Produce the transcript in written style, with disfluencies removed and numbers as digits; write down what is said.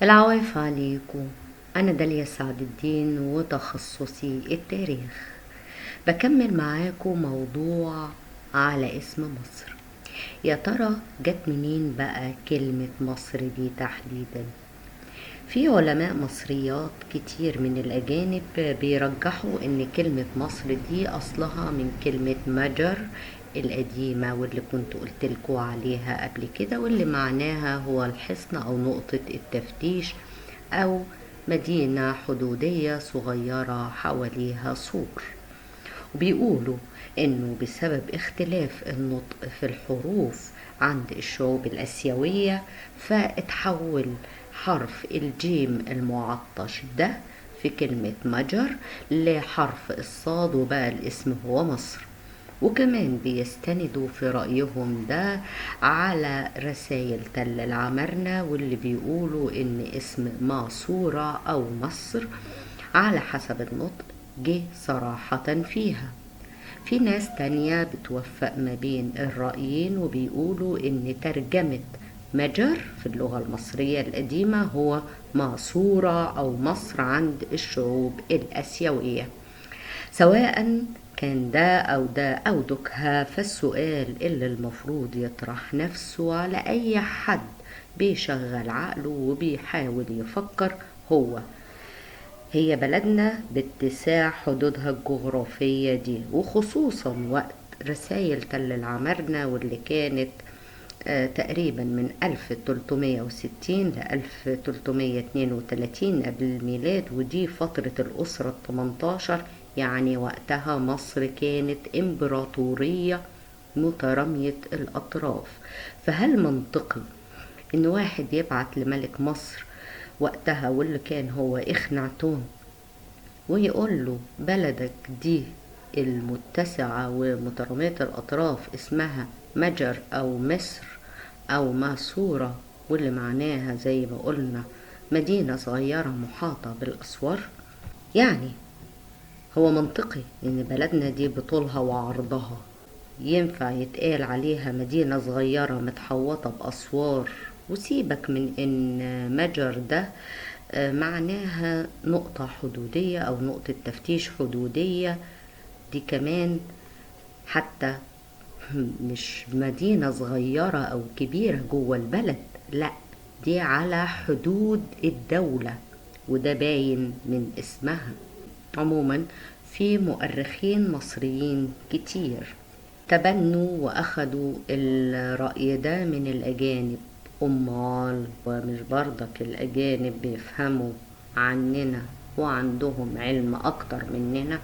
العواف عليكم. أنا داليا سعد الدين وتخصصي التاريخ. بكمل معاكم موضوع على اسم مصر. يا ترى جت منين بقى كلمة مصر دي تحديدا؟ في علماء مصريات كتير من الأجانب بيرجحوا إن كلمة مصر دي أصلها من كلمة مجر القديمة، واللي كنت قلتلكوا عليها قبل كده، واللي معناها هو الحصن أو نقطة التفتيش أو مدينة حدودية صغيرة حواليها سور. وبيقولوا إنه بسبب اختلاف النطق في الحروف عند الشعوب الآسيوية فاتحول حرف الجيم المعطش ده في كلمة مجر لحرف الصاد، وبقى الاسم هو مصر. وكمان بيستندوا في رأيهم ده على رسائل تل العمارنة، واللي بيقولوا إن اسم ماسورة أو مصر على حسب النطق جه صراحة فيها. في ناس تانية بتوفق ما بين الرأيين وبيقولوا إن ترجمة مجر في اللغة المصرية القديمة هو ماسورة أو مصر عند الشعوب الآسيوية. سواء كان ده أو ده أو دكها، فالسؤال اللي المفروض يطرح نفسه على أي حد بيشغل عقله وبيحاول يفكر هو هي بلدنا باتساع حدودها الجغرافية دي، وخصوصا وقت رسائل تل العمارنة واللي كانت تقريبا من 1360 ل 1332 قبل الميلاد، ودي فترة الأسرة 18، يعني وقتها مصر كانت إمبراطورية مترامية الأطراف. فهل منطقي إن واحد يبعت لملك مصر وقتها واللي كان هو إخناتون ويقول له بلدك دي المتسعة ومترامية الأطراف اسمها مجر أو مصر أو ماسورة، واللي معناها زي ما قلنا مدينة صغيرة محاطة بالأسوار؟ يعني هو منطقي إن بلدنا دي بطولها وعرضها ينفع يتقال عليها مدينة صغيرة متحوطة بأسوار؟ وسيبك من إن مجر ده معناها نقطة حدودية أو نقطة تفتيش حدودية، دي كمان حتى مش مدينة صغيرة أو كبيرة جوه البلد، لا دي على حدود الدولة، وده باين من اسمها. عموما في مؤرخين مصريين كتير تبنوا وأخدوا الرأي ده من الأجانب. أمال ومش برضك الأجانب بيفهموا عننا وعندهم علم أكتر مننا؟